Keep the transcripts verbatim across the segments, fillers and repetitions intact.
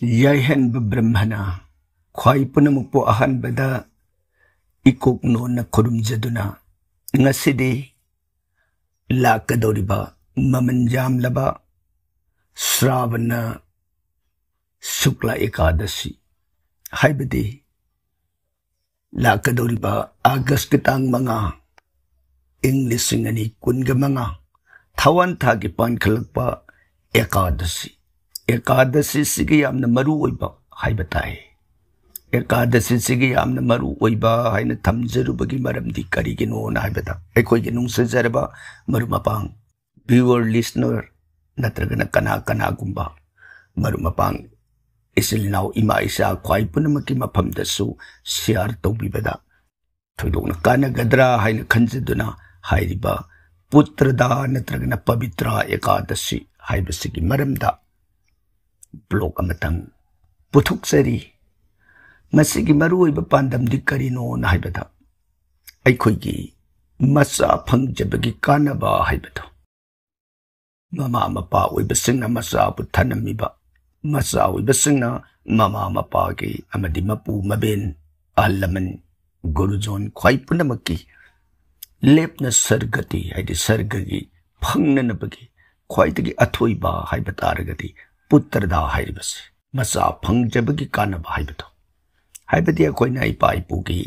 ꯌꯥꯏꯍꯟꯕ ꯕ꯭ꯔꯍ꯭ꯃꯅ ꯈ꯭ꯋꯥꯏ ꯄꯨꯝꯅꯃꯛꯄꯨ ꯑꯍꯥꯟꯕꯗ ꯏꯀꯣꯛ ꯅꯣꯟꯅ ꯈꯨꯔꯨꯝꯖꯗꯨꯅ, ꯉꯁꯤꯗꯤ ꯂꯥꯛꯀꯗꯧꯔꯤꯕ ꯃꯃꯜ ꯌꯥꯝꯂꯕ ꯁ꯭ꯔꯥꯕꯅ ꯁꯨꯛꯂꯥ ꯑꯦꯀꯥꯗꯁꯤ, ꯍꯥꯏꯕꯗꯤ ꯂꯥꯛꯀꯗꯧꯔꯤꯕ ꯑꯥꯒꯁꯀꯤ ꯇꯥꯡ ꯃꯉꯥ, ꯏꯪ ꯂꯤꯁꯤꯡ ꯑꯅꯤ ꯀꯨꯟꯒ ꯃꯉꯥ, ꯊꯋꯥꯟ ꯊꯥꯒꯤ ꯄꯥꯟꯈꯠꯂꯛꯄ ꯑꯦꯀꯥꯗꯁꯤ꯫ ꯑꯦꯀꯥꯗꯁꯤꯁꯤꯒꯤ ꯌꯥꯝꯅ ꯃꯔꯨ ꯑꯣꯏꯕ ꯍꯥꯏꯕ ꯇꯥꯏ꯫ ꯑꯦꯀꯥꯗꯁꯤꯁꯤꯒꯤ ꯌꯥꯝꯅ ꯃꯔꯨ ꯑꯣꯏꯕ ꯍꯥꯏꯅ ꯊꯝꯖꯔꯨꯕꯒꯤ ꯃꯔꯝꯗꯤ ꯀꯔꯤꯒꯤꯅꯣꯅ ꯍꯥꯏꯕꯗ, ꯑꯩꯈꯣꯏꯒꯤ ꯅꯨꯡꯁꯤꯖꯔꯕ ꯃꯔꯨꯞ ꯃꯄꯥꯡ, ꯚ꯭ꯌꯨꯋꯔ, ꯂꯤꯁꯅꯔ, ꯅꯠꯇ꯭ꯔꯒꯅ ꯀꯅꯥ ꯀꯅꯥꯒꯨꯝꯕ ꯃꯔꯨꯞ ꯃꯄꯥꯡ, ꯏꯆꯤꯜ ꯏꯅꯥꯎ, ꯏꯃꯥ ꯏꯆꯥ ꯈ꯭ꯋꯥꯏ ꯄꯨꯝꯅꯃꯛꯀꯤ ꯃꯐꯝꯗꯁꯨ ꯁꯤꯌꯥꯔ ꯇꯧꯕꯤꯕꯗ ꯊꯣꯏꯗꯣꯛꯅ ꯀꯥꯟꯅꯒꯗ꯭ꯔꯥ ꯍꯥꯏꯅ ꯈꯟꯖꯗꯨꯅ, ꯍꯥꯏꯔꯤꯕ ꯄꯨꯇ꯭ꯔꯗꯥ ꯅꯠꯇ꯭ꯔꯒꯅ ꯄꯕꯤꯇ꯭ꯔꯥ ꯑꯦꯀꯥꯗꯁꯤ ꯍꯥꯏꯕꯁꯤꯒꯤ ꯃꯔꯝꯗ ꯕ꯭ꯂꯣꯛ ꯑꯃꯇꯪ ꯄꯨꯊꯣꯛꯆꯔꯤ꯫ ꯃꯁꯤꯒꯤ ꯃꯔꯨꯑꯣꯏꯕ ꯄꯥꯟꯗꯝꯗꯤ ꯀꯔꯤꯅꯣꯅ ꯍꯥꯏꯕꯗ, ꯑꯩꯈꯣꯏꯒꯤ ꯃꯆꯥ ꯐꯪꯖꯕꯒꯤ ꯀꯥꯟꯅꯕ ꯍꯥꯏꯕꯗꯣ, ꯃꯃꯥ ꯃꯄꯥ ꯑꯣꯏꯕꯁꯤꯡꯅ ꯃꯆꯥꯕꯨ ꯊꯅꯝꯃꯤꯕ, ꯃꯆꯥ ꯑꯣꯏꯕꯁꯤꯡꯅ ꯃꯃꯥ ꯃꯄꯥꯒꯤ ꯑꯃꯗꯤ ꯃꯄꯨ ꯃꯕꯦꯟ, ꯑꯍꯜ ꯂꯃꯟ, ꯒꯨꯔꯨꯖꯣꯟ ꯈ꯭ꯋꯥꯏ ꯄꯨꯝꯅꯃꯛꯀꯤ ꯂꯦꯞꯅ ꯁꯔꯒꯇꯤ, ꯍꯥꯏꯗꯤ ꯁꯔꯒꯒꯤ ꯐꯪꯅꯅꯕꯒꯤ ꯈ꯭ꯋꯥꯏꯗꯒꯤ ꯑꯊꯣꯏꯕ ꯍꯥꯏꯕ ꯇꯥꯔꯒꯗꯤ ꯄꯨꯇ꯭ꯔꯗꯥ ꯍꯥꯏꯔꯤꯕꯁꯤ, ꯃꯆꯥ ꯐꯪꯖꯕꯒꯤ ꯀꯥꯟꯅꯕ ꯍꯥꯏꯕꯗꯣ꯫ ꯍꯥꯏꯕꯗꯤ ꯑꯩꯈꯣꯏꯅ ꯏꯄꯥ ꯏꯄꯨꯒꯤ,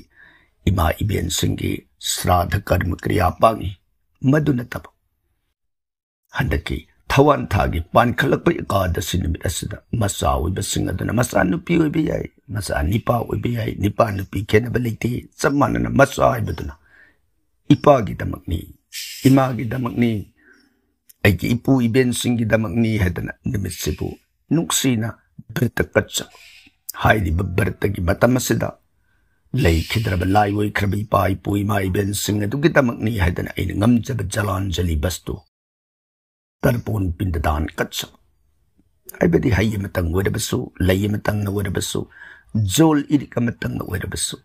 ꯏꯃꯥ ꯏꯕꯦꯟꯁꯤꯡꯒꯤ ꯁ꯭ꯔꯥꯗ ꯀꯔꯃ ꯀ꯭ꯔꯤꯌꯥ ꯄꯥꯡꯏ꯫ ꯃꯗꯨ ꯅꯠꯇꯕ, ꯍꯟꯗꯛꯀꯤ ꯊꯋꯥꯟ ꯊꯥꯒꯤ ꯄꯥꯟꯈꯠꯂꯛꯄ ꯑꯦꯀꯥꯗꯁꯤ ꯅꯨꯃꯤꯠ ꯑꯁꯤꯗ ꯃꯆꯥ ꯑꯣꯏꯕꯁꯤꯡ ꯑꯗꯨꯅ, ꯃꯆꯥ ꯅꯨꯄꯤ ꯑꯣꯏꯕ ꯌꯥꯏ, ꯃꯆꯥ ꯅꯤꯄꯥ ꯑꯣꯏꯕ ꯌꯥꯏ, ꯅꯤꯄꯥ ꯅꯨꯄꯤ ꯈꯦꯠꯅꯕ ꯂꯩꯇꯦ, ꯆꯞ ꯃꯥꯟꯅꯅ ꯃꯆꯥ ꯍꯥꯏꯕꯗꯨꯅ ꯏꯄꯥꯒꯤꯗꯃꯛꯅꯤ, ꯏꯃꯥꯒꯤꯗꯃꯛꯅꯤ, ꯑꯩꯒꯤ ꯏꯄꯨ ꯏꯕꯦꯟꯁꯤꯡꯒꯤꯗꯃꯛꯅꯤ ꯍꯥꯏꯗꯅ ꯅꯨꯃꯤꯠꯁꯤꯕꯨ ꯅꯨꯡꯁꯤꯅ ꯕ꯭ꯔꯇ ꯀꯠꯆꯕ꯫ ꯍꯥꯏꯔꯤꯕ ꯕ꯭ꯔꯇꯒꯤ ꯃꯇꯝ ꯑꯁꯤꯗ ꯂꯩꯈꯤꯗ꯭ꯔꯕ, ꯂꯥꯏ ꯑꯣꯏꯈ꯭ꯔꯕ ꯏꯄꯥ ꯏꯄꯨ ꯏꯃꯥ ꯏꯕꯦꯟꯁꯤꯡ ꯑꯗꯨꯒꯤꯗꯃꯛꯅꯤ ꯍꯥꯏꯗꯅ ꯑꯩꯅ ꯉꯝꯖꯕ ꯖꯂꯥꯟꯖꯂꯤ ꯕꯁꯇꯨ ꯇꯔꯄꯣꯟ ꯄꯤꯟꯗꯗꯥꯟ ꯀꯠꯆꯕ꯫ ꯍꯥꯏꯕꯗꯤ ꯍꯩ ꯑꯃꯇꯪ ꯑꯣꯏꯔꯕꯁꯨ, ꯂꯩ ꯑꯃꯇꯪꯅ ꯑꯣꯏꯔꯕꯁꯨ, ꯖꯣꯜ ꯏꯔꯤꯛ ꯑꯃꯇꯪꯅ ꯑꯣꯏꯔꯕꯁꯨ,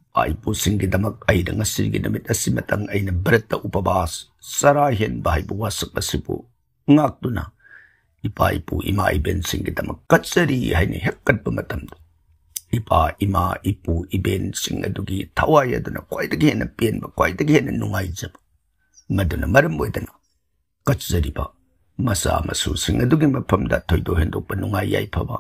ꯏꯄꯥ ꯏꯄꯨꯁꯤꯡꯒꯤꯗꯃꯛ ꯑꯩꯅ ꯉꯁꯤꯒꯤ ꯅꯨꯃꯤꯠ ꯑꯁꯤꯃꯇꯪ ꯑꯩꯅ ꯕ꯭ꯔꯇ ꯎꯄꯕꯥꯁ, ꯆꯔꯥ ꯍꯦꯟꯕ ꯍꯥꯏꯕ ꯋꯥꯁꯛ ꯑꯁꯤꯕꯨ ꯉꯥꯛꯇꯨꯅ, ꯏꯄꯥ ꯏꯄꯨ ꯏꯃꯥ ꯏꯕꯦꯟꯁꯤꯡꯒꯤꯗꯃꯛ ꯀꯠꯆꯔꯤ ꯍꯥꯏꯅ ꯍꯦꯛ ꯀꯠꯄ ꯃꯇꯝꯗ, ꯏꯄꯥ ꯏꯃꯥ ꯏꯄꯨ ꯏꯕꯦꯟꯁꯤꯡ ꯑꯗꯨꯒꯤ ꯊꯋꯥꯏ ꯑꯗꯨꯅ ꯈ꯭ꯋꯥꯏꯗꯒꯤ ꯍꯦꯟꯅ ꯄꯦꯟꯕ, ꯈ꯭ꯋꯥꯏꯗꯒꯤ ꯍꯦꯟꯅ ꯅꯨꯡꯉꯥꯏꯖꯕ, ꯃꯗꯨꯅ ꯃꯔꯝ ꯑꯣꯏꯗꯅ ꯀꯠꯆꯔꯤꯕ ꯃꯆꯥ ꯃꯁꯨꯁꯤꯡ ꯑꯗꯨꯒꯤ ꯃꯐꯝꯗ ꯊꯣꯏꯗꯣꯛ ꯍꯦꯟꯗꯣꯛꯄ ꯅꯨꯡꯉꯥꯏ ꯌꯥꯏꯐꯕ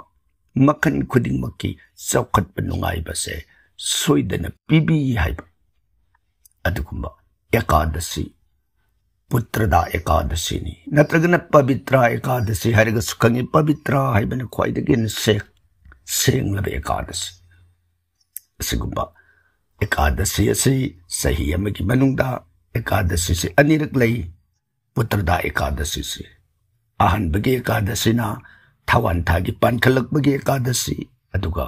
ꯃꯈꯜ ꯈꯨꯗꯤꯡꯃꯛꯀꯤ ꯆꯥꯎꯈꯠꯄ ꯅꯨꯡꯉꯥꯏꯕꯁꯦ ꯁꯣꯏꯗꯅ ꯄꯤꯕꯤ ꯍꯥꯏꯕ ꯑꯗꯨꯒꯨꯝꯕ ꯑꯦꯀꯥꯗꯁꯤ, ꯄꯨꯇ꯭ꯔꯗꯥ ꯑꯦꯀꯥꯗꯁꯤꯅꯤ꯫ ꯅꯠꯇ꯭ꯔꯒꯅ ꯄꯕꯤꯇ꯭ꯔꯥ ꯑꯦꯀꯥꯗꯁꯤ ꯍꯥꯏꯔꯒꯁꯨ ꯈꯪꯉꯤ꯫ ꯄꯕꯤꯇ꯭ꯔꯥ ꯍꯥꯏꯕꯅ ꯈ꯭ꯋꯥꯏꯗꯒꯤ ꯍꯦꯟꯅ ꯁꯦꯡ-, ꯁꯦꯡꯂꯕ ꯑꯦꯀꯥꯗꯁꯤ꯫ ꯑꯁꯤꯒꯨꯝꯕ ꯑꯦꯀꯥꯗꯁꯤ ꯑꯁꯤ ꯆꯍꯤ ꯑꯃꯒꯤ ꯃꯅꯨꯡꯗ ꯑꯦꯀꯥꯗꯁꯤꯁꯤ ꯑꯅꯤꯔꯛ ꯂꯩ꯫ ꯄꯨꯇ꯭ꯔꯗꯥ ꯑꯦꯀꯥꯗꯁꯤꯁꯤ, ꯑꯍꯥꯟꯕꯒꯤ ꯑꯦꯀꯥꯗꯁꯤꯅ ꯊꯋꯥꯟ ꯊꯥꯒꯤ ꯄꯥꯟꯈꯠꯂꯛꯄꯒꯤ ꯑꯦꯀꯥꯗꯁꯤ, ꯑꯗꯨꯒ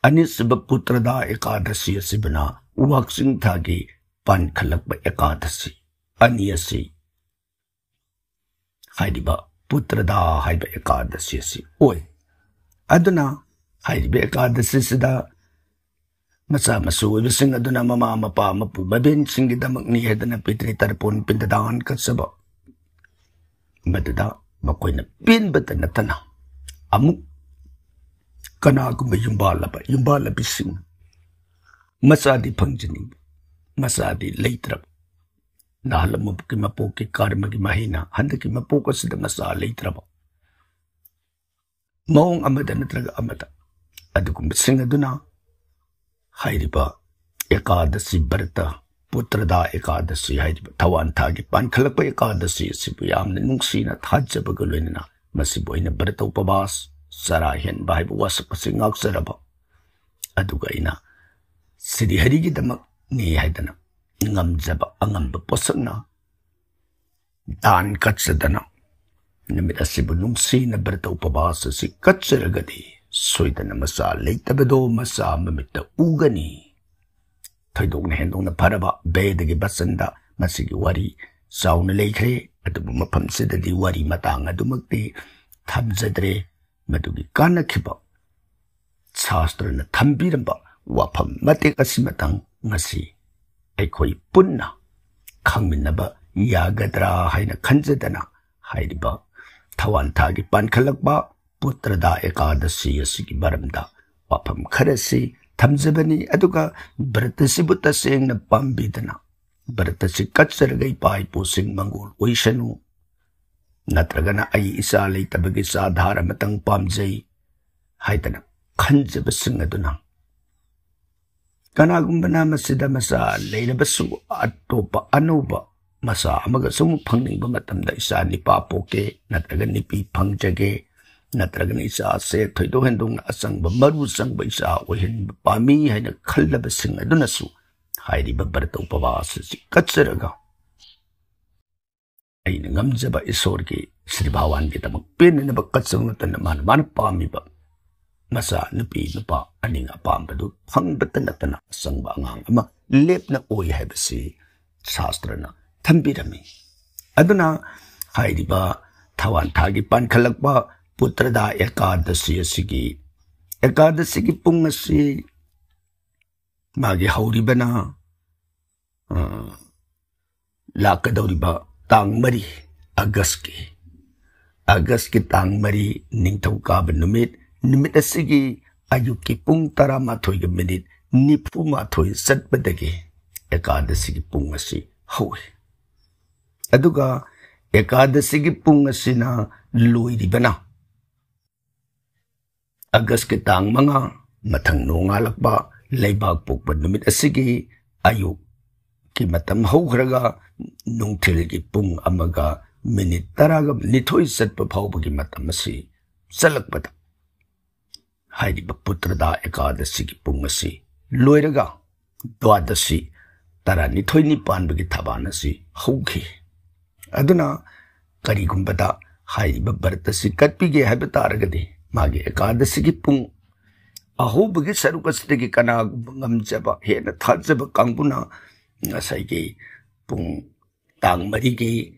ꯑꯅꯤꯁꯨꯕ ꯄꯨꯇ꯭ꯔꯗꯥ ꯑꯦꯀꯥꯗꯁꯤ ꯑꯁꯤꯕꯨꯅ ꯋꯥꯛꯆꯤꯡ ꯊꯥꯒꯤ ꯄꯥꯟꯈꯠꯂꯛꯄ ꯑꯦꯀꯥꯗꯁꯤ꯫ ꯑꯅꯤ ꯑꯁꯤ ꯍꯥꯏꯔꯤꯕ ꯄꯨꯇ꯭ꯔꯗꯥ ꯍꯥꯏꯕ ꯑꯦꯀꯥꯗꯁꯤ ꯑꯁꯤ ꯑꯣꯏ꯫ ꯑꯗꯨꯅ ꯍꯥꯏꯔꯤꯕ ꯑꯦꯀꯥꯗꯁꯤꯁꯤꯗ ꯃꯆꯥ ꯃꯁꯨ ꯑꯣꯏꯕꯁꯤꯡ ꯑꯗꯨꯅ ꯃꯃꯥ ꯃꯄꯥ ꯃꯄꯨ ꯃꯕꯦꯟꯁꯤꯡꯒꯤꯗꯃꯛꯅꯤ ꯍꯥꯏꯗꯅ ꯄꯤꯇ꯭ꯔꯤ ꯇꯔꯄꯣꯟ ꯄꯤꯟꯗꯗꯥꯟ ꯀꯠꯆꯕ, ꯃꯗꯨꯗ ꯃꯈꯣꯏꯅ ꯄꯦꯟꯕꯇ ꯅꯠꯇꯅ ꯑꯃꯨꯛ ꯀꯅꯥꯒꯨꯝꯕ ꯌꯨꯝꯕꯥꯜꯂꯕ, ꯌꯨꯝꯕꯥꯜꯂꯕꯤꯁꯤꯡ ꯃꯆꯥꯗꯤ ꯐꯪꯖꯅꯤꯡꯕ, ꯃꯆꯥꯗꯤ ꯂꯩꯇ꯭ꯔꯕ, ꯅꯍꯥꯟ ꯑꯃꯨꯛꯀꯤ ꯃꯄꯣꯛꯀꯤ ꯀꯔꯃꯒꯤ ꯃꯍꯩꯅ ꯍꯟꯗꯛꯀꯤ ꯃꯄꯣꯛ ꯑꯁꯤꯗ ꯃꯆꯥ ꯂꯩꯇ꯭ꯔꯕ, ꯃꯑꯣꯡ ꯑꯃꯗ ꯅꯠꯇ꯭ꯔꯒ ꯑꯃꯗ ꯑꯗꯨꯒꯨꯝꯕꯁꯤꯡ ꯑꯗꯨꯅ ꯍꯥꯏꯔꯤꯕ ꯑꯦꯀꯥꯗꯁꯤ ꯕ꯭ꯔꯇ, ꯄꯨꯇ꯭ꯔꯗꯥ ꯑꯦꯀꯥꯗꯁꯤ ꯍꯥꯏꯔꯤꯕ ꯊꯋꯥꯟ ꯊꯥꯒꯤ ꯄꯥꯟꯈꯠꯂꯛꯄ ꯑꯦꯀꯥꯗꯁꯤ ꯑꯁꯤꯕꯨ ꯌꯥꯝꯅ ꯅꯨꯡꯁꯤꯅ ꯊꯥꯖꯕꯒ ꯂꯣꯏꯅꯅ ꯃꯁꯤꯕꯨ ꯑꯩꯅ ꯕ꯭ꯔꯇ ꯎꯄꯕꯥꯁ, ꯆꯔꯥ ꯍꯦꯟꯕ ꯍꯥꯏꯕ ꯋꯥꯁꯛ ꯑꯁꯤ ꯉꯥꯛꯆꯔꯕ ꯑꯗꯨꯒ ꯑꯩꯅ ꯁꯤꯔꯤ ꯍꯔꯤꯒꯤꯗꯃꯛꯅꯤ ꯍꯥꯏꯗꯅ ꯉꯝꯖꯕ ꯑꯉꯝꯕ ꯄꯣꯠꯁꯛꯅ ꯗꯥꯟ ꯀꯠꯆꯗꯅ ꯅꯨꯃꯤꯠ ꯑꯁꯤꯕꯨ ꯅꯨꯡꯁꯤꯅ ꯕ꯭ꯔꯇ ꯎꯄꯕꯥꯁ ꯑꯁꯤ ꯀꯠꯆꯔꯒꯗꯤ ꯁꯣꯏꯗꯅ ꯃꯆꯥ ꯂꯩꯇꯕꯗꯣ ꯃꯆꯥ ꯃꯃꯤꯠꯇ ꯎꯒꯅꯤ꯫ ꯊꯣꯏꯗꯣꯛꯅ ꯍꯦꯟꯗꯣꯛꯅ ꯐꯔꯕ ꯚꯦꯗꯒꯤ ꯕꯆꯟꯗ ꯃꯁꯤꯒꯤ ꯋꯥꯔꯤ ꯆꯥꯎꯅ ꯂꯩꯈ꯭ꯔꯦ, ꯑꯗꯨꯕꯨ ꯃꯐꯝꯁꯤꯗꯗꯤ ꯋꯥꯔꯤ ꯃꯇꯥꯡ ꯑꯗꯨꯃꯛꯇꯤ ꯊꯝꯖꯗ꯭ꯔꯦ꯫ ꯃꯗꯨꯒꯤ ꯀꯥꯟꯅꯈꯤꯕ ꯁꯥꯁꯇ꯭ꯔꯅ ꯊꯝꯕꯤꯔꯝꯕ ꯋꯥꯐꯝ ꯃꯇꯦꯛ ꯑꯁꯤꯃꯇꯪ ꯉꯁꯤ ꯑꯩꯈꯣꯏ ꯄꯨꯟꯅ ꯈꯪꯃꯤꯟꯅꯕ ꯌꯥꯒꯗ꯭ꯔꯥ ꯍꯥꯏꯅ ꯈꯟꯖꯗꯅ ꯍꯥꯏꯔꯤꯕ ꯊꯋꯥꯟ ꯊꯥꯒꯤ ꯄꯥꯟꯈꯠꯂꯛꯄ ꯄꯨꯇ꯭ꯔꯗꯥ ꯑꯦꯀꯥꯗꯁꯤ ꯑꯁꯤꯒꯤ ꯃꯔꯝꯗ ꯋꯥꯐꯝ ꯈꯔꯁꯤ ꯊꯝꯖꯕꯅꯤ꯫ ꯑꯗꯨꯒ ꯕ꯭ꯔꯇꯁꯤꯕꯨ ꯇꯁꯦꯡꯅ ꯄꯥꯝꯕꯤꯗꯅ ꯕ꯭ꯔꯇꯁꯤ ꯀꯠꯆꯔꯒ ꯏꯄꯥ ꯏꯄꯨꯁꯤꯡ ꯃꯪꯒꯣꯜ ꯑꯣꯏꯁꯅꯨ, ꯅꯠꯇ꯭ꯔꯒꯅ ꯑꯩ ꯏꯆꯥ ꯂꯩꯇꯕꯒꯤ ꯆꯥ ꯙꯥꯔ ꯑꯃꯇꯪ ꯄꯥꯝꯖꯩ ꯍꯥꯏꯗꯅ ꯈꯟꯖꯕꯁꯤꯡ ꯑꯗꯨꯅ, ꯀꯅꯥꯒꯨꯝꯕꯅ ꯃꯁꯤꯗ ꯃꯆꯥ ꯂꯩꯔꯕꯁꯨ ꯑꯇꯣꯞꯄ ꯑꯅꯧꯕ ꯃꯆꯥ ꯑꯃꯒꯁꯨ ꯑꯃꯨꯛ ꯐꯪꯅꯤꯡꯕ ꯃꯇꯝꯗ ꯏꯆꯥ ꯅꯤꯄꯥ ꯄꯣꯛꯀꯦ ꯅꯠꯇ꯭ꯔꯒ ꯅꯨꯄꯤ ꯐꯪꯖꯒꯦ ꯅꯠꯇ꯭ꯔꯒꯅ ꯏꯆꯥꯁꯦ ꯊꯣꯏꯗꯣꯛ ꯍꯦꯟꯗꯣꯛꯅ ꯑꯆꯪꯕ ꯃꯔꯨ ꯆꯪꯕ ꯏꯆꯥ ꯑꯣꯏꯍꯟꯕ ꯄꯥꯝꯃꯤ ꯍꯥꯏꯅ ꯈꯜꯂꯕꯁꯤꯡ ꯑꯗꯨꯅꯁꯨ ꯍꯥꯏꯔꯤꯕ ꯕ꯭ꯔꯇ ꯎꯄꯕꯥꯁ ꯑꯁꯤ ꯀꯠꯆꯔꯒ ꯑꯩꯅ ꯉꯝꯖꯕ ꯏꯁꯣꯔꯒꯤ ꯁ꯭ꯔꯤ ꯚꯒꯋꯥꯟꯒꯤꯗꯃꯛ ꯄꯦꯟꯅꯅꯕ ꯀꯠꯆꯕ ꯃꯇꯝꯗ ꯃꯥꯅ, ꯃꯥꯅ ꯄꯥꯝꯃꯤꯕ ꯃꯆꯥ ꯅꯨꯄꯤ ꯅꯨꯄꯥ ꯑꯅꯤꯡ ꯑꯄꯥꯝꯕꯗꯨ ꯐꯪꯕꯇ ꯅꯠꯇꯅ ꯑꯆꯪꯕ ꯑꯉꯥꯡ ꯑꯃ ꯂꯦꯞꯅ ꯑꯣꯏ ꯍꯥꯏꯕꯁꯤ ꯁꯥꯁꯇ꯭ꯔꯅ ꯊꯝꯕꯤꯔꯝꯃꯤ꯫ ꯑꯗꯨꯅ ꯍꯥꯏꯔꯤꯕ ꯊꯋꯥꯟ ꯊꯥꯒꯤ ꯄꯥꯟꯈꯠꯂꯛꯄ ꯄꯨꯇ꯭ꯔꯗꯥ ꯑꯦꯀꯥꯗꯁꯤ ꯑꯁꯤꯒꯤ, ꯑꯦꯀꯥꯗꯁꯤꯒꯤ ꯄꯨꯡ ꯑꯁꯤ ꯃꯥꯒꯤ ꯍꯧꯔꯤꯕꯅ, ꯑ, ꯂꯥꯛꯀꯗꯧꯔꯤꯕ ꯇꯥꯡ ꯃꯔꯤ ꯑꯥꯒꯁꯀꯤ, ꯑꯥꯒꯁꯀꯤ ꯇꯥꯡ ꯃꯔꯤ ꯅꯤꯡꯊꯧꯀꯥꯕ ꯅꯨꯃꯤꯠ, ꯅꯨꯃꯤꯠ ꯑꯁꯤꯒꯤ ꯑꯌꯨꯛꯀꯤ ꯄꯨꯡ ꯇꯔꯥꯃꯥꯊꯣꯏꯒ ꯃꯤꯅꯤꯠ ꯅꯤꯐꯨꯃꯥꯊꯣꯏ ꯆꯠꯄꯗꯒꯤ ꯑꯦꯀꯥꯗꯁꯤꯒꯤ ꯄꯨꯡ ꯑꯁꯤ ꯍꯧꯏ꯫ ꯑꯗꯨꯒ ꯑꯦꯀꯥꯗꯁꯤꯒꯤ ꯄꯨꯡ ꯑꯁꯤꯅ ꯂꯣꯏꯔꯤꯕꯅ ꯑꯥꯒꯁꯀꯤ ꯇꯥꯡ ꯃꯉꯥ, ꯃꯊꯪ ꯅꯣꯡꯉꯥꯜꯂꯛꯄ ꯂꯩꯕꯥꯛ ꯄꯣꯛꯄ ꯅꯨꯃꯤꯠ ꯑꯁꯤꯒꯤ ꯑꯌꯨꯛꯀꯤ ꯃꯇꯝ ꯍꯧꯈ꯭ꯔꯒ ꯅꯨꯡꯊꯤꯜꯒꯤ ꯄꯨꯡ ꯑꯃꯒ ꯃꯤꯅꯤꯠ ꯇꯔꯥꯒ ꯅꯤꯊꯣꯏ ꯆꯠꯄ ꯐꯥꯎꯕꯒꯤ ꯃꯇꯝ ꯑꯁꯤ ꯆꯠꯂꯛꯄꯗ ꯍꯥꯏꯔꯤꯕ ꯄꯨꯇ꯭ꯔꯗꯥ ꯑꯦꯀꯥꯗꯁꯤꯒꯤ ꯄꯨꯡ ꯑꯁꯤ ꯂꯣꯏꯔꯒ ꯗ꯭ꯋꯥꯗꯁꯤ, ꯇꯔꯥꯅꯤꯊꯣꯏꯅꯤ ꯄꯥꯟꯕꯒꯤ ꯊꯕꯥꯟ ꯑꯁꯤ ꯍꯧꯈꯤ꯫ ꯑꯗꯨꯅ ꯀꯔꯤꯒꯨꯝꯕꯗ ꯍꯥꯏꯔꯤꯕ ꯕ꯭ꯔꯠ ꯑꯁꯤ ꯀꯠꯄꯤꯒꯦ ꯍꯥꯏꯕ ꯇꯥꯔꯒꯗꯤ ꯃꯥꯒꯤ ꯑꯦꯀꯥꯗꯁꯤꯒꯤ ꯄꯨꯡ ꯑꯍꯧꯕꯒꯤ ꯁꯔꯨꯛ ꯑꯁꯤꯗꯒꯤ ꯀꯅꯥꯒꯨꯝꯕ ꯉꯝꯖꯕ, ꯍꯦꯟꯅ ꯊꯥꯖꯕ ꯀꯥꯡꯕꯨꯅ ꯉꯁꯥꯏꯒꯤ ꯄꯨꯡ ꯇꯥꯡ ꯃꯔꯤꯒꯤ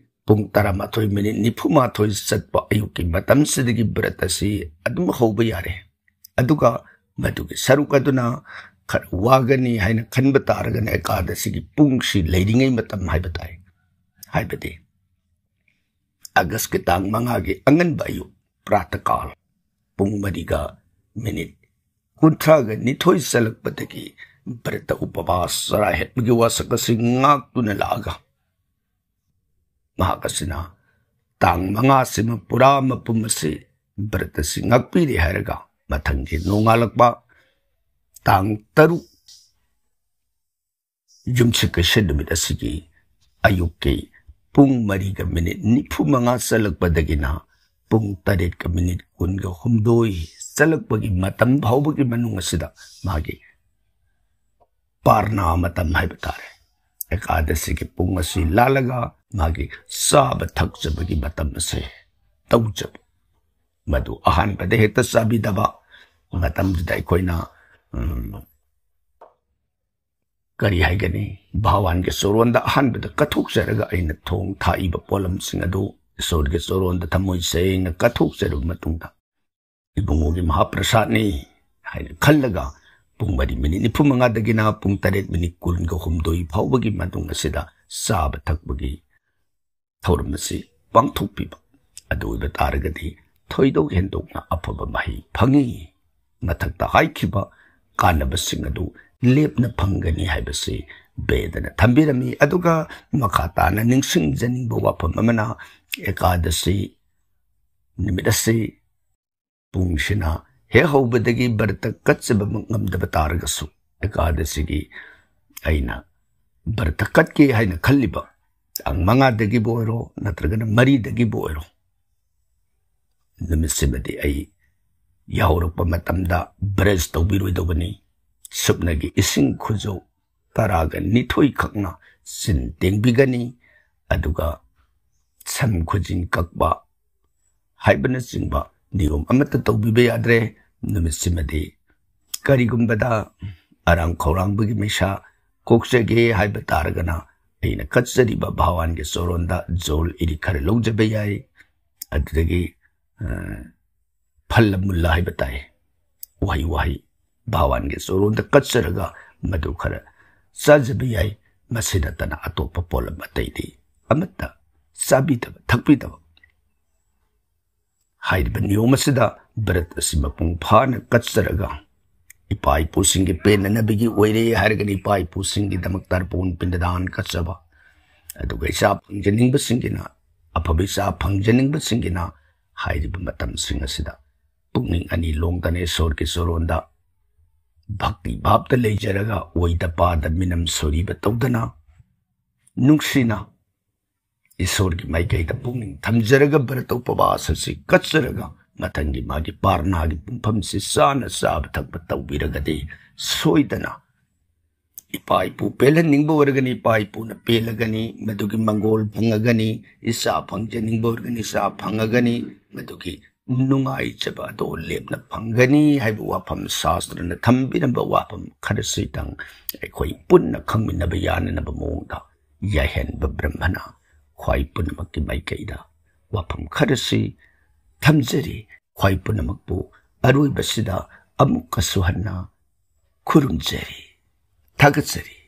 ꯄꯨꯡ ꯇꯔꯥꯃꯥꯊꯣꯏ ꯃꯤꯅꯤꯠ ꯅꯤꯐꯨꯃꯥꯊꯣꯏ ꯆꯠꯄ ꯑꯌꯨꯛꯀꯤ ꯃꯇꯝꯁꯤꯗꯒꯤ ꯕ꯭ꯔꯠ ꯑꯁꯤ ꯑꯗꯨꯝ ꯍꯧꯕ ꯌꯥꯔꯦ꯫ ꯑꯗꯨꯒ ꯃꯗꯨꯒꯤ ꯁꯔꯨꯛ ꯑꯗꯨꯅ ꯈꯔ ꯋꯥꯒꯅꯤ ꯍꯥꯏꯅ ꯈꯟꯕ ꯇꯥꯔꯒꯅ ꯑꯦꯀꯥꯗꯁꯤꯒꯤ ꯄꯨꯡꯁꯤ ꯂꯩꯔꯤꯉꯩ ꯃꯇꯝ ꯍꯥꯏꯕ ꯇꯥꯏ꯫ ꯍꯥꯏꯕꯗꯤ ꯑꯥꯒꯁꯀꯤ ꯇꯥꯡ ꯃꯉꯥꯒꯤ ꯑꯉꯟꯕ ꯑꯌꯨꯛ, ꯄ꯭ꯔꯥꯇꯀꯥꯜ, ꯄꯨꯡ ꯃꯔꯤꯒ ꯃꯤꯅꯤꯠ ꯀꯨꯟꯊ꯭ꯔꯥꯒ ꯅꯤꯊꯣꯏ ꯆꯠꯂꯛꯄꯗꯒꯤ ꯕ꯭ꯔꯇ ꯎꯄꯕꯥꯁ, ꯆꯔꯥ ꯍꯦꯟꯕꯒꯤ ꯋꯥꯁꯛ ꯑꯁꯤ ꯉꯥꯛꯇꯨꯅ ꯂꯥꯛꯑꯒ, ꯃꯍꯥꯛ ꯑꯁꯤꯅ ꯇꯥꯡ ꯃꯉꯥꯁꯤꯃ ꯄꯨꯔꯥ ꯃꯄꯨꯝ ꯑꯁꯤ ꯕ꯭ꯔꯇꯁꯤ ꯉꯥꯛꯄꯤꯔꯦ ꯍꯥꯏꯔꯒ, ꯃꯊꯪꯒꯤ ꯅꯣꯡꯉꯥꯜꯂꯛꯄ ꯇꯥꯡ ꯇꯔꯨꯛ, ꯌꯨꯝꯁꯀꯩꯁ ꯅꯨꯃꯤꯠ ꯑꯁꯤꯒꯤ ꯑꯌꯨꯛꯀꯤ ꯄꯨꯡ ꯃꯔꯤꯒ ꯃꯤꯅꯤꯠ ꯅꯤꯐꯨ ꯃꯉꯥ ꯆꯠꯂꯛꯄꯗꯒꯤꯅ ꯄꯨꯡ ꯇꯔꯦꯠꯀ ꯃꯤꯅꯤꯠ ꯀꯨꯟꯒ ꯍꯨꯝꯗꯣꯏ ꯆꯠꯂꯛꯄꯒꯤ ꯃꯇꯝ ꯐꯥꯎꯕꯒꯤ ꯃꯅꯨꯡ ꯑꯁꯤꯗ ꯃꯥꯒꯤ ꯄꯥꯔꯅꯥ ꯃꯇꯝ ꯍꯥꯏꯕ ꯇꯥꯔꯦ꯫ ꯑꯦꯀꯥꯗꯁꯤꯒꯤ ꯄꯨꯡ ꯑꯁꯤ ꯂꯥꯜꯂꯒ ꯃꯥꯒꯤ ꯆꯥꯕ ꯊꯛꯆꯕꯒꯤ ꯃꯇꯝ ꯑꯁꯤ ꯇꯧꯖꯕ, ꯃꯗꯨ ꯑꯍꯥꯟꯕꯗ ꯍꯦꯛꯇ ꯆꯥꯕꯤꯗꯕ, ꯃꯇꯝꯗꯨꯗ ꯑꯩꯈꯣꯏꯅ, ꯎꯝ, ꯀꯔꯤ ꯍꯥꯏꯒꯅꯤ, ꯚꯒꯋꯥꯟꯒꯤ ꯆꯣꯔꯣꯟꯗ ꯑꯍꯥꯟꯕꯗ ꯀꯠꯊꯣꯛꯆꯔꯒ ꯑꯩꯅ ꯊꯣꯡ ꯊꯥꯛꯏꯕ ꯄꯣꯠꯂꯝꯁꯤꯡ ꯑꯗꯨ ꯏꯁꯣꯔꯒꯤ ꯆꯣꯔꯣꯟꯗ ꯊꯃꯣꯏ ꯁꯦꯡꯅ ꯀꯠꯊꯣꯛꯆꯔꯕ ꯃꯇꯨꯡꯗ, "ꯏꯕꯨꯡꯉꯣꯒꯤ ꯃꯍꯥꯄ꯭ꯔꯁꯥꯗꯅꯤ" ꯍꯥꯏꯅ ꯈꯜꯂꯒ, ꯄꯨꯡ ꯃꯔꯤ ꯃꯤꯅꯤꯠ ꯅꯤꯐꯨ ꯃꯉꯥꯗꯒꯤꯅ ꯄꯨꯡ ꯇꯔꯦꯠ ꯃꯤꯅꯤꯠ ꯀꯨꯟꯒ ꯍꯨꯝꯗꯣꯏ ꯐꯥꯎꯕꯒꯤ ꯃꯇꯨꯡ ꯑꯁꯤꯗ ꯆꯥꯕ ꯊꯛꯄꯒꯤ ꯊꯧꯔꯝ ꯑꯁꯤ ꯄꯥꯡꯊꯣꯛꯄꯤꯕ ꯑꯗꯨ ꯑꯣꯏꯕ ꯇꯥꯔꯒꯗꯤ, ꯊꯣꯏꯗꯣꯛ ꯍꯦꯟꯗꯣꯛꯅ ꯑꯐꯕ ꯃꯍꯩ ꯐꯪꯏ꯫ ꯃꯊꯛꯇ ꯍꯥꯏꯈꯤꯕ ꯀꯥꯟꯅꯕꯁꯤꯡ ꯑꯗꯨ ꯂꯦꯞꯅ ꯐꯪꯒꯅꯤ ꯍꯥꯏꯕꯁꯤ ꯕꯦꯗꯅ ꯊꯝꯕꯤꯔꯝꯃꯤ꯫ ꯑꯗꯨꯒ ꯃꯈꯥ ꯇꯥꯅ ꯅꯤꯡꯁꯤꯡꯖꯅꯤꯡꯕ ꯋꯥꯐꯝ ꯑꯃꯅ, ꯑꯦꯀꯥꯗꯁꯤ ꯅꯨꯃꯤꯠ ꯑꯁꯤ ꯄꯨꯡꯁꯤꯅ ꯍꯦꯛ ꯍꯧꯕꯗꯒꯤ ꯕ꯭ꯔꯇ ꯀꯠꯆꯕꯃꯛ ꯉꯝꯗꯕ ꯇꯥꯔꯒꯁꯨ, ꯑꯦꯀꯥꯗꯁꯤꯒꯤ ꯑꯩꯅ ꯕ꯭ꯔꯇ ꯀꯠꯀꯦ ꯍꯥꯏꯅ ꯈꯜꯂꯤꯕ ꯇꯥꯡ ꯃꯉꯥꯗꯒꯤꯕꯨ ꯑꯣꯏꯔꯣ, ꯅꯠꯇ꯭ꯔꯒꯅ ꯃꯔꯤꯗꯒꯤꯕꯨ ꯑꯣꯏꯔꯣ, ꯅꯨꯃꯤꯠꯁꯤꯃꯗꯤ ꯑꯩ ꯌꯥꯍꯧꯔꯛꯄ ꯃꯇꯝꯗ ꯕ꯭ꯔꯁ ꯇꯧꯕꯤꯔꯣꯏꯗꯧꯕꯅꯤ꯫ ꯁꯨꯞꯅꯒꯤ ꯏꯁꯤꯡ ꯈꯨꯖꯧ ꯇꯔꯥꯒ ꯅꯤꯊꯣꯏ ꯈꯛꯅ ꯆꯤꯟ ꯇꯦꯡꯕꯤꯒꯅꯤ꯫ ꯑꯗꯨꯒ ꯁꯝ ꯈꯨꯖꯤꯟ ꯀꯛꯄ ꯍꯥꯏꯕꯅꯆꯤꯡꯕ ꯅꯤꯌꯣꯝ ꯑꯃꯠꯇ ꯇꯧꯕꯤꯕ ꯌꯥꯗ꯭ꯔꯦ꯫ ꯅꯨꯃꯤꯠꯁꯤꯃꯗꯤ ꯀꯔꯤꯒꯨꯝꯕꯗ ꯑꯔꯥꯡ ꯈꯧꯔꯥꯡꯕꯒꯤ ꯃꯩꯁꯥ ꯀꯣꯛꯆꯒꯦ ꯍꯥꯏꯕ ꯇꯥꯔꯒꯅ, ꯑꯩꯅ ꯀꯠꯆꯔꯤꯕ ꯚꯒꯋꯥꯟꯒꯤ ꯆꯣꯔꯣꯟꯗ ꯖꯣꯜ ꯏꯔꯤ ꯈꯔ ꯂꯧꯖꯕ ꯌꯥꯏ꯫ ꯑꯗꯨꯗꯒꯤ, ꯑ, ꯐꯜꯂ ꯃꯨꯜꯂ ꯍꯥꯏꯕ ꯇꯥꯏ, ꯎꯍꯩ ꯋꯥꯍꯩ ꯚꯒꯋꯥꯟꯒꯤ ꯆꯣꯔꯣꯟꯗ ꯀꯠꯆꯔꯒ ꯃꯗꯨ ꯈꯔ ꯆꯥꯖꯕ ꯌꯥꯏ꯫ ꯃꯁꯤ ꯅꯠꯇꯅ ꯑꯇꯣꯞꯄ ꯄꯣꯠꯂꯝ ꯑꯇꯩꯗꯤ ꯑꯃꯠꯇ ꯆꯥꯕꯤꯗꯕ ꯊꯛꯄꯤꯗꯕ ꯍꯥꯏꯔꯤꯕ ꯅꯤꯌꯣꯝ ꯑꯁꯤꯗ ꯕ꯭ꯔꯠ ꯑꯁꯤ ꯃꯄꯨꯡ ꯐꯥꯅ ꯀꯠꯆꯔꯒ, ꯏꯄꯥ ꯏꯄꯨꯁꯤꯡꯒꯤ ꯄꯦꯟꯅꯅꯕꯒꯤ ꯑꯣꯏꯔꯦ ꯍꯥꯏꯔꯒꯅ ꯏꯄꯥ ꯏꯄꯨꯁꯤꯡꯒꯤ ꯗꯃꯛꯇ ꯇꯔꯄꯣꯟ ꯄꯤꯟꯗꯗꯥꯟ ꯀꯠꯆꯕ, ꯑꯗꯨꯒ ꯏꯆꯥ ꯐꯪꯖꯅꯤꯡꯕꯁꯤꯡꯒꯤꯅ, ꯑꯐꯕ ꯏꯆꯥ ꯐꯪꯖꯅꯤꯡꯕꯁꯤꯡꯒꯤꯅ ꯍꯥꯏꯔꯤꯕ ꯃꯇꯝꯁꯤꯡ ꯑꯁꯤꯗ ꯄꯨꯛꯅꯤꯡ ꯑꯅꯤ ꯂꯣꯡꯗꯅ ꯏꯁꯣꯔꯒꯤ ꯆꯨꯔꯣꯟꯗ ꯚꯛꯇꯤ ꯚꯥꯞꯇ ꯂꯩꯖꯔꯒ, ꯑꯣꯏꯗ ꯄꯥꯗ ꯃꯤꯅꯝ ꯁꯣꯔꯤꯕ ꯇꯧꯗꯅ, ꯅꯨꯡꯁꯤꯅ ꯏꯁꯣꯔꯒꯤ ꯃꯥꯏꯀꯩꯗ ꯄꯨꯛꯅꯤꯡ ꯊꯝꯖꯔꯒ ꯕ꯭ꯔꯇ ꯎꯄꯕꯥꯁ ꯑꯁꯤ ꯀꯠꯆꯔꯒ, ꯃꯊꯪꯒꯤ ꯃꯥꯒꯤ ꯄꯥꯔꯅꯥꯒꯤ ꯄꯨꯡꯐꯝꯁꯤ ꯆꯥꯅ ꯆꯥꯕ ꯊꯛꯄ ꯇꯧꯕꯤꯔꯒꯗꯤ, ꯁꯣꯏꯗꯅ ꯏꯄꯥ ꯏꯄꯨ ꯄꯦꯜꯍꯟꯅꯤꯡꯕ ꯑꯣꯏꯔꯒꯅꯤ ꯏꯄꯥ ꯏꯄꯨꯅ ꯄꯦꯜꯂꯒꯅꯤ, ꯃꯗꯨꯒꯤ ꯃꯪꯒꯣꯜ ꯐꯪꯉꯒꯅꯤ꯫ ꯏꯆꯥ ꯐꯪꯖꯅꯤꯡꯕ ꯑꯣꯏꯔꯒꯅꯤ ꯏꯆꯥ ꯐꯪꯉꯒꯅꯤ, ꯃꯗꯨꯒꯤ ꯅꯨꯡꯉꯥꯏꯖꯕ ꯑꯗꯨ ꯂꯦꯞꯅ ꯐꯪꯒꯅꯤ ꯍꯥꯏꯕ ꯋꯥꯐꯝ, ꯁꯥꯁꯇ꯭ꯔꯅ ꯊꯝꯕꯤꯔꯝꯕ ꯋꯥꯐꯝ ꯈꯔꯁꯤꯇꯪ ꯑꯩꯈꯣꯏ ꯄꯨꯟꯅ ꯈꯪꯃꯤꯟꯅꯕ ꯌꯥꯅꯅꯕ ꯃꯑꯣꯡꯗ ꯌꯥꯏꯍꯟꯕ ꯕ꯭ꯔꯍꯃꯅ ꯈ꯭ꯋꯥꯏ ꯄꯨꯝꯅꯃꯛꯀꯤ ꯃꯥꯏꯀꯩꯗ ꯋꯥꯐꯝ ꯈꯔꯁꯤ ꯊꯝꯖꯔꯤ꯫ ꯈ꯭ꯋꯥꯏ ꯄꯨꯝꯅꯃꯛꯄꯨ ꯑꯔꯣꯏꯕꯁꯤꯗ ꯑꯃꯨꯛꯀꯁꯨ ꯍꯟꯅ ꯈꯨꯔꯨꯝꯖꯔꯤ, ꯊꯥꯒꯠꯆꯔꯤ꯫